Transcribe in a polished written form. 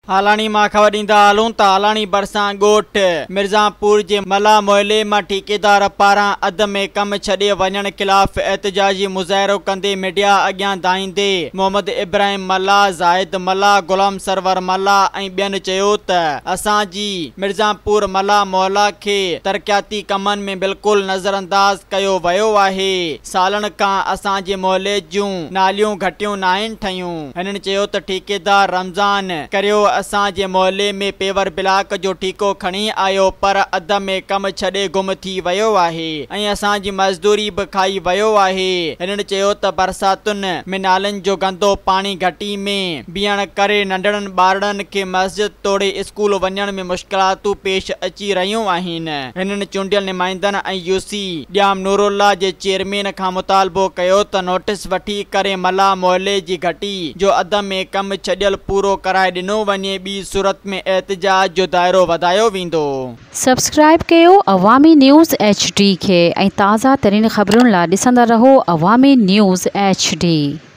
هالاڻي مان خبر ڏيندا هلون ته هالاڻي ڀرسان ڳوٺ مرزانپور جي ملاح محلي مان ٺيڪيدار پاران اڌ ۾ ڪم ڇڏي وڃڻ خلاف احتجاجي مظاهرو ڪندي ميڊيا اڳيان دانهيندي محمد ابراهيم ملاح، زاهد ملاح، غلام سرور ملاح ۽ ٻين چيو ته اسان جي مرزانپور ملاح محلا کي ترقياتي ڪمن ۾ بلڪل نظرانداز ڪيو ويو آهي. سالن کان اسان جي محلي جون ناليون گهٽيون ناهن ٺهيون. هنن چيو ته ٺيڪيدار رمضان ڪريو اسان جي محلي ۾ پيور بلاڪ جو ٺيڪو کڻي آيو پر اڌ ۾ ڪم ڇڏي گم ٿي ويو آهي ۽ اسان جي مزدوري به کائي ويو آهي. هنن چيو ته برساتن ۾ نالين جو گندو پاڻي گهٽي ۾ بيهڻ ڪري ننڍڙن ٻارڙن کي مسجد توڙي اسڪول وڃڻ ۾ مشڪلاتون پيش اچي رهيون آهن. هنن چونڊيل نمائندن ۽ يو سي ڄام نورالله جي چيئرمين کان مطالبو ڪيو ته نوٽيس وٺي ڪري ملاح محلي جي گهٽي جو اڌ ۾ ڪم ڇڏيل پورو ڪرائي ڏنو وڃي ٻي صورت ۾ احتجاج جو دائرو وڌايو ويندو. سبسڪرائيب ڪيو عوامي نيوز ايڇ ڊي کي ۽ تازه ترين خبرن لا ڏسندا رهو عوامي نيوز ايڇ ڊي.